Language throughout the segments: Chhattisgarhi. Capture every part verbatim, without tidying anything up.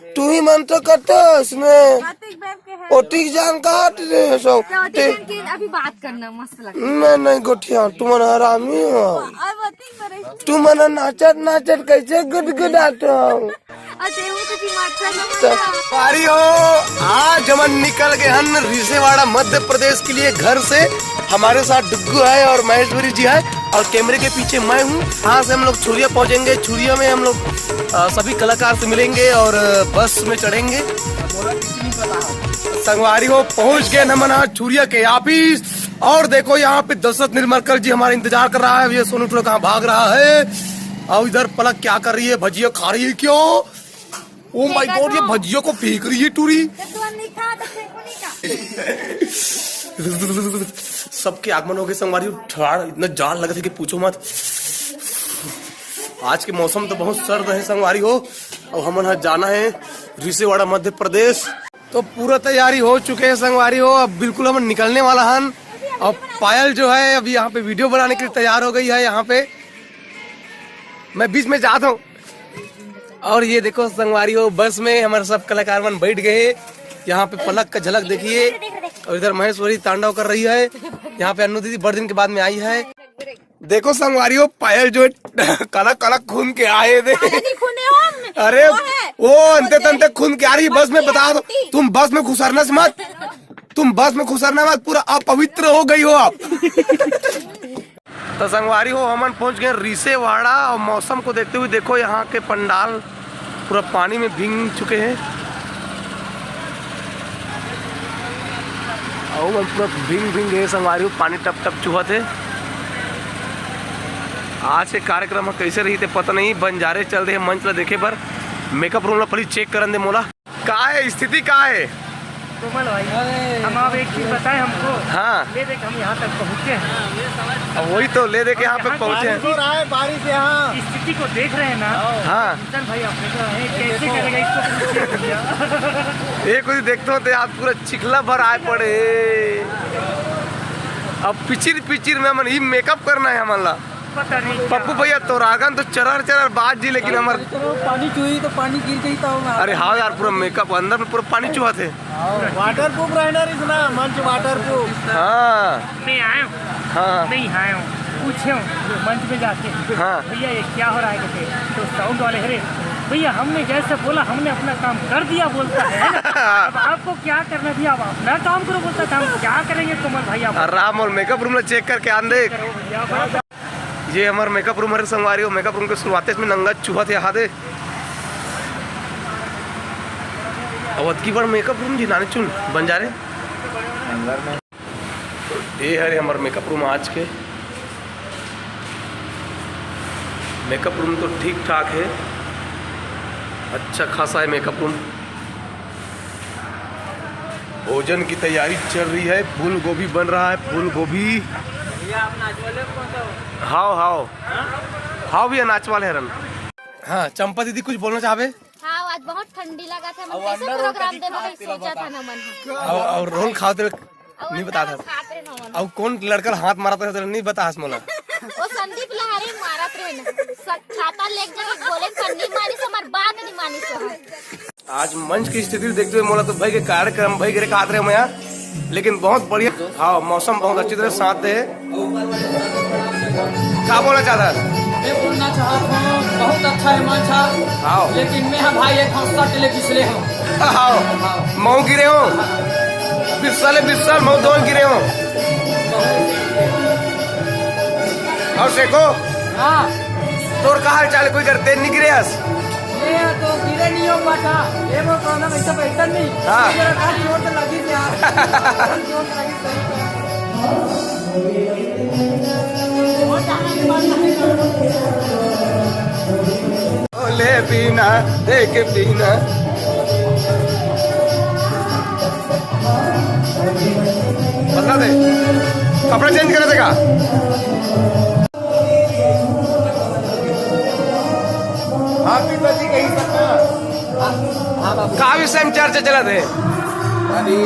तू ही मन तो करते हो इसमें। ओटिक जान कहा रे सब। अभी बात करना मस्त लगता। मैं नहीं गोठिया, तुम हरामी हो। तुम नाचत नाचत कैसे गुदगुदाते हो? संगवारी हो, आज हमन निकल गए हन रिसेवाड़ा मध्य प्रदेश के लिए घर से। हमारे साथ डुग्गू है और महेश्वरी जी है और कैमरे के पीछे मैं हूँ। यहाँ से हम लोग छुरिया पहुँचेंगे। छुरिया में हम लोग अ, सभी कलाकार से मिलेंगे और अ, बस में चढ़ेंगे। संगवारी हो, पहुंच गए हमन आज छुरिया के ऑफिस। और देखो, यहाँ पे दशरथ निर्मलकर जी हमारा इंतजार कर रहा है। ये सोनू टूरा कहाँ भाग रहा है? और इधर पलक क्या कर रही है? भजिया खा रही है क्या? ओ माय गॉड, ये भजिया को फेंक रही है टूरी। सबके आगमन हो गए संगवारी हो। ठंड इतना जाड़ लगत है कि पूछो मत। आज के मौसम तो बहुत सर्द है संगवारी हो। अब हमन ह जाना है रिसेवाड़ा मध्य प्रदेश। तो पूरा तैयारी हो चुके हैं संगवारी हो, अब बिल्कुल हम निकलने वाला हन। और पायल जो है अभी यहाँ पे वीडियो बनाने के लिए तैयार हो गई है। यहाँ पे मैं बीच में जाता हूँ। और ये देखो संगवारी हो, बस में हमारे सब कलाकार मन बैठ गए हैं। यहाँ पे पलक का झलक देखिए, और इधर महेश्वरी तांडव कर रही है। यहाँ पे अन्नू दीदी बड़ दिन के बाद में आई है। देखो संगवारी हो, पायल जो है, काला काला खून के आए दे। अरे नहीं खूने हो हम। अरे वो है। वो अंते तंते खून के आ रही बस में, बता दो। तुम बस में घुसरना से मत, तुम बस में घुसरना मत, पूरा अपवित्र हो गई हो आप। तो संगवारी हो, हमन पहुंच गए रिसेवाड़ा और मौसम को देखते हुए देखो यहाँ के पंडाल पूरा पानी में भींग चुके हैं। और मन पूरा भींग भींग गए संगवारी हो, पानी टप टप चुहत है। आज के कार्यक्रम ह कैसे रही ते पता नहीं। बंजारे चल रहे मंच ला देखे बर। मेकअप रूम ला पहले चेक करन दे मोला। का है स्थिति, का है? कोमल भाई, अरे। हम आप एक चीज बताएं हमको। हाँ। ले देख, हम यहाँ तक पहुँचे हैं। अब वही तो, ले देख, यहाँ पे पहुँचे हैं। बारिश हो रहा है, बारिश यहाँ। स्थिति को देख रहे हैं ना। हाँ। चल भाई, आप देख रहे हैं, कैसे करेगा इसको, कुछ किया भैया। एक बार देखते होते आप, पूरा चिखला भर आए पड़े। अब पिचिर पिचिर में हमन ई मेकअप करना है हमन ला। पता नहीं क्या। पप्पू भैया, तोर आगन तो चरर चरर बाज जी, लेकिन हमर तो पानी चुही तो पानी गिर गई तो हम अरे हाँ यार, पूरा मेकअप अंदर में पूरा पानी चुहा थे। वाटर प्रूफ रहना रिस ना, मंच वाटर प्रूफ। हाँ। मैं आया हूँ। हाँ। मैं यहाँ आया हूँ, पूछे हूँ मंच पे जाके, हाँ। भैया ये क्या हो रहा है कहते, तो साउंड वाले, अरे भैया हमने जैसे बोला, हमने अपना काम कर दिया बोलता है। अब आपको क्या करना भैया, आप अपना काम करो बोलता था, हम क्या करेंगे कोमल भाई आप? राम और मेकअप रूम में चेक करके आन दे। करो भैया, बड़ा ये हमार मेकअप रूम हरे संगवारी हो। मेकअप रूम के शुरुआते में नंगा चूहा थे, यहाँ दे। अब अतकी बड़ मेकअप रूम जी, नानी चुन बंजारे। तो ये हरे हमार मेकअप रूम आज के। मेकअप रूम तो ठीक ठाक है, अच्छा खासा है मेकअप रूम। भोजन की तैयारी चल रही है, फूल गोभी बन रहा है, फूल गोभी। भैया, आप नाच वाले हो कौन सा हो? हाव, हाव। हाव भैया, नाच वाले हरन। हाँ, चंपा दीदी कुछ बोलना चाहबे? हाँ, आज बहुत ठंडी लगा था, मन कैसे प्रोग्राम देना है, सोचा था ना मन। और, और रोल खाओ तो नहीं बता था। खात रहे ना मन। और कौन लड़का हाथ मारा था, नहीं बता हस मोला। वो संदीप लहरे मारत रहे ना। स-, छाता लेके जाके बोले, पर नहीं मानिस, हमार बात नहीं मानिस। आज मंच की स्थिति देखते हुए मोला तो भाई के कार्यक्रम भाई के खात रहे मैं, लेकिन बहुत बढ़िया। हाँ, मौसम बहुत अच्छी तरह साथ है। का बोलना चाहता है? मैं बोलना चाहता हूँ, बहुत अच्छा है मंच है। हाँ। लेकिन मैं हाँ भाई एक हफ्ता के लिए पिछले हूँ। हाँ। मऊ गिरे हो? बीस साल, बीस साल मऊ दोन गिरे हो। और सेको? हाँ। तोर का हाल चाल, कोई घर तेज नहीं गिरे हस? ये तो गिरे नहीं हो पाता। ये वो कोरोना में सब एकदम नहीं। हाँ। मेरा काम जोर से लगी थी यार। जोर से लगी थी। बोले पीना, देख पीना। बता दे, कपड़ा चेंज कर देगा। आप भी बची कहीं सकता। हाँ, बाबू। का विषय में चर्चा चलत हे? अभी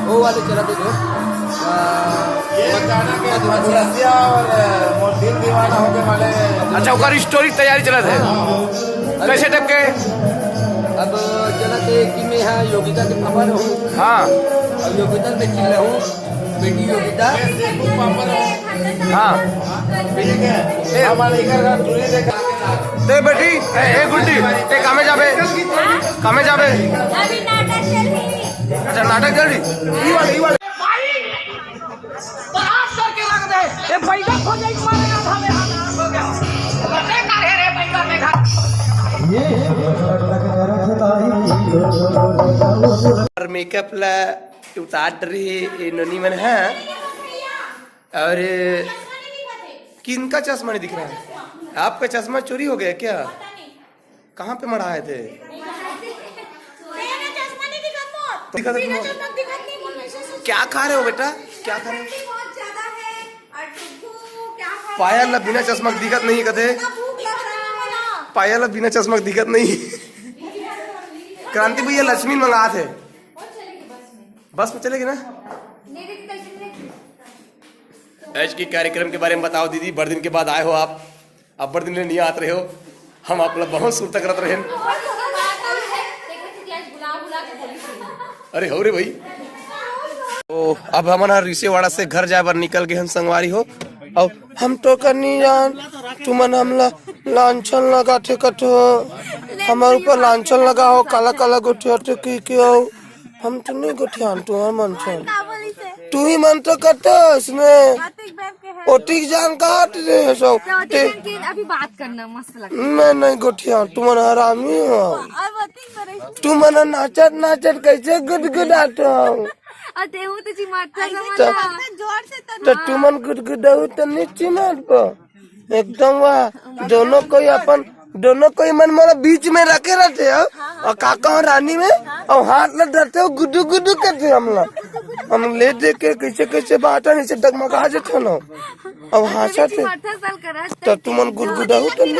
वो वाले चलत हे जो, आ, ये गाना के मधुमक्खिया और, आ, मोर दिल दीवाना होके वाले। अच्छा, ओकर स्टोरी तैयारी चलत हे। हाँ। कैसे टाइप के? अब कि मैं यहाँ योगिता के पापा रहूँ। हाँ। और योगिता के चिल्ला हूँ, बेटी योगिता। हाँ। ए, ए बेटी, ए, ए गुड्डी, ए कामे जाबे, कामे जाबे। अभी नाटक चल रही। अच्छा, नाटक चल रही। ई वाले, ई वाले। तलाश करके रख दे। ये बैठक हो जाए, तुम्हारे यहाँ धामे हाथ हो गया। बटे का रे, रे, बैठक में घर। और मेकअप ला उतार रही ये नोनी मन है। और किनका चश्मा नहीं दिख रहा है? आपका चश्मा चोरी हो गया क्या? कहाँ पे मढ़ाए थे? मेरा चश्मा नहीं दिखा तो। दिखा तो बिना तुम। चश्मा दिखा नहीं, बोल, वैसे से क्या खा रहे हो बेटा? क्या खा रहे हो? ठंडी बहुत ज्यादा है। और डुग्गू क्या खा रहे पायल हो? ला बिना चश्मा दिखत नहीं कथे। इतना भूख लग रहा है। पायल ला बिना चश्मा दिखत नहीं। क्रांति भैया लक्ष्मी मंगा थे। बस में चलेगी ना? आज के कार्यक्रम के बारे में बताओ दीदी, बड़ दिन के बाद आए हो आप। अब्बड़ दिन ले नहीं आत रहे हो, हम आप ला बहुत सुरता करत रहेन। अरे हो रे भाई। तो अब हमन ह रिसेवाड़ा से घर जाए बर निकल गए हन संगवारी हो। अउ हम तो कर नहीं जान, तुमन हमला लांछन लगाथे कथो, हमर ऊपर लांछन लगा हो, काला काला गोठिया तो की की हो। हम तो नहीं गोठियान, तुम्हार मन छन। का बोली से? तू ही मन तो करते हो इसमें। ओटिक जान कहा रे सब। तो ओटिक जान की अभी बात करना मस्त लगता। मैं नहीं गोठियान, तुमन हरामी हो। और ओटिक करे। तुमन नाचत नाचत कैसे गुदगुदाते हो? और तेहू तो चिमारता ऐसे समझ तो ना। जोर से तो तो ना। तुमन गुदगुदाऊ तो नहीं चिमार पा। एकदम वाह, दोनों कोई अपन, दोनों कोई मन मोला बीच में रखे रहते हो। और काका और रानी में, और हाथ लग रहते हो, गुड्डू गुड्डू करते हमला। हम ले दे के कैसे कैसे बात है, नीचे डगमगा जाते हो ना। अब हंसा थे। तो तुमन गुदगुदाऊ तो नहीं।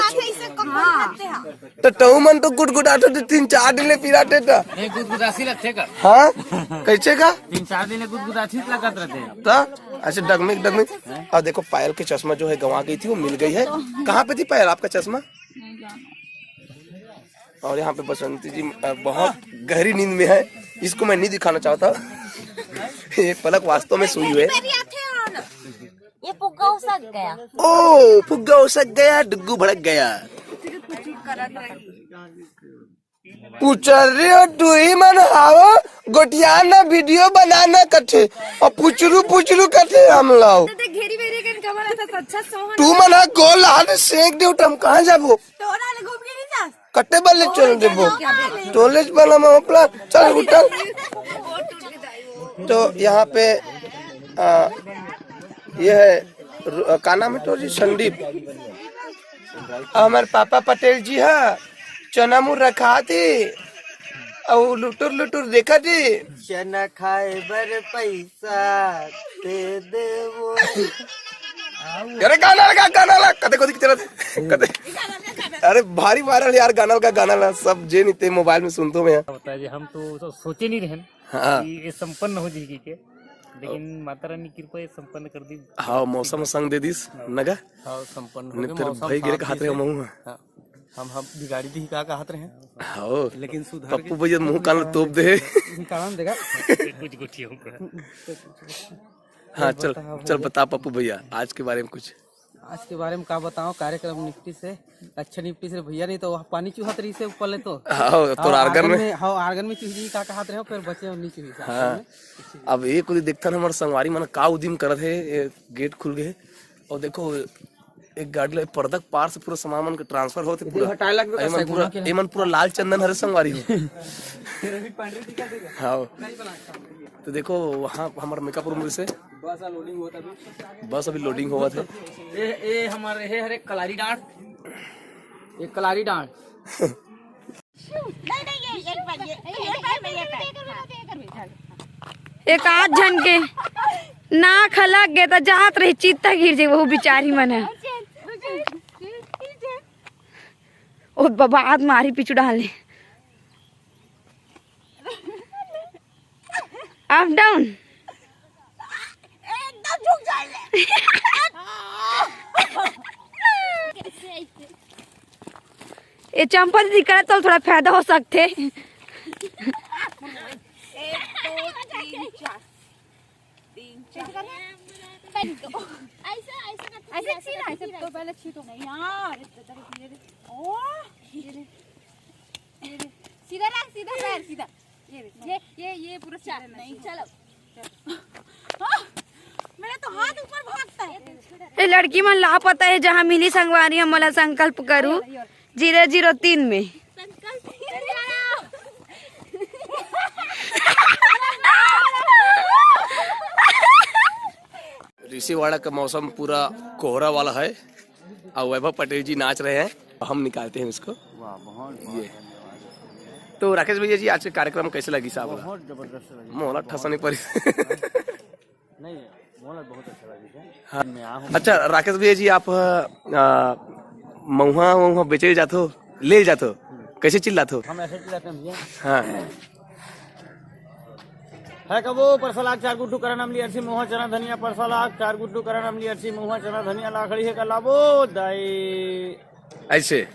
तो तहु मन तो गुदगुदाते थे, तीन चार दिन ले पिराते था। नहीं, गुदगुदासी लगते का? हाँ, कैसे का? तीन चार दिन ले गुदगुदासी लगत रहते हैं। तो ऐसे डगमिग डगमिग। अब देखो, पायल के चश्मा जो है गंवा गई थी, वो मिल गई है। कहाँ पे थी पायल आपका चश्मा? और यहाँ पे बसंती जी, अ, बहुत गहरी नींद में है, इसको मैं नहीं दिखाना चाहता। ये पलक वास्तव में सोई हुई है। ये फुग्गा उसक गया। ओ, फुग्गा उसक गया, डुग्गू भड़क गया। उचर रही हो, तू ही मन हावो, गोटियाना वीडियो बनाना कथे, और पुचरू पुचरू कथे हम लोग। तो देख, घेरी बेरी के कमर ऐसा अच्छा सोहन। तू मन हा गोल हाथ सेंक दे, तो हम कहाँ जाबो? तोरा ले घूम के नहीं जा। कटे बल्ले चल देबो। तोले बना में होपला, चल उठल। तो यहाँ पे, आ, ये है, रु-, का नाम है तो जी, संदीप। हमारे पापा पटेल जी हा चना मुर रखा थे, अउ लुटुर लुटुर देखा थे। चना खाए बर पैसा दे दे वो। अरे गाना लगा, गाना लगा, कदे कदे कितना थे? कदे। अरे भारी वायरल यार, गाना लगा, गाना लगा, सब जे नहीं थे मोबाइल में सुनते हुए हैं। बता जी, हम तो, तो सोचे नहीं रहन हाँ। कि ये संपन्न हो जाएगी के, लेकिन माता रानी कृपा ये संपन्न कर दी। हाँ, मौसम संग दे दिस, नगा? हाँ, संपन्न हो नहीं गया, तेरे मौसम भाई गिरे शांति कहात रहे से। महू। हाँ, हम, हम बिगाड़ी दी का कहात रहे हैं। हाँ। लेकिन सुधर पप्पू गए। भैया मुंह कान तोप दे। निकाल देगा। कुछ गुटिया ऊपर। हाँ, चल, बताओ चल भैया। बता पप्पू भैया, आज के बारे में कुछ। आज के बारे में का बताओ, कार्यक्रम निपटी से, अच्छा निपटी से भैया, नहीं तो वहाँ पानी चूहत रही से ऊपर ले तो। हाँ, तो हाँ, आर्गन आर्गन में। में, हाँ, आर्गन में चूही का कहात रहे हो, फिर बचे और नहीं चूही से हाँ। आर्गन में। अब ये कुछ देखता ना, हमारे संगवारी मन का उदिम करत है, ये गेट खुल गए। और देखो, एक गाड़ी ले पर्दा के पार से पूरा सामान मन के ट्रांसफर होते इधर पूरा। हटाए लग एमन पैसा पूरा, घुमा के। एमन पूरा लाल चंदन हरे संगवारी हो। हाँ। तो देखो, वहाँ हमारे मेकापुर में से बस लोडिंग होता अभी। बस अभी लोडिंग होवत है। ए, ए हमारे हे हरे कलारी डांड। ये कलारी डांड। नहीं, नहीं, ये एक बार, ये, ये पैर में, ये पैर। एक आध झन के नाक हलक गे त जात रही, चित्ता गिर जाई, वो बिचारी मन है। ओ बाबा, आद मारी पीछू डाले। Up down. एकदम झुक जाएंगे। ये चंपा दीदी करे तो थोड़ा फायदा हो सकते। एक, दो, तीन, चार। तीन, चार। ऐसा, ऐसा करके ऐसे छीना, ऐसे तो पहले छीटो। नहीं यार, इधर, इधर, ये दे। ओ, ये दे, ये दे। सीधा रख, सीधा पैर, सीधा। ये दे, ये, ये, ये पूरा चार। नहीं, चलो। हाँ, मेरा तो हाथ ऊपर भागता है। ए लड़की मन लापता हे, जहाँ मिली संगवारी, हम मोला संकल्प करू जीरो जीरो तीन में। रिसीवाड़ा का मौसम पूरा कोहरा वाला है और वैभव पटेल जी नाच रहे हैं, हम निकालते हैं उसको। वाह, बहुत, बहुत ये। धन्यवाद। तो राकेश भैया जी, आज का कार्यक्रम कैसे लगी साहब? बहुत जबरदस्त लगी। मोहला बहुत ठसने पड़ी। नहीं, मोहला बहुत अच्छा लगी है। हाँ। मैं आ हूँ। अच्छा राकेश भैया जी, आप आ, महुआ वहुआ बेचे जाथो, ले जाथो, कैसे चिल्लाथो? हम ऐसे चिल्लाते हैं भैया। हाँ। है कबो परसलाक चार गुट्ठू करन अमली अरसी महुआ चना धनिया परसलाक चार गुट्ठू करन अमली अरसी महुआ चना धनिया लाखड़ी है का लाबो दाई। ऐसे।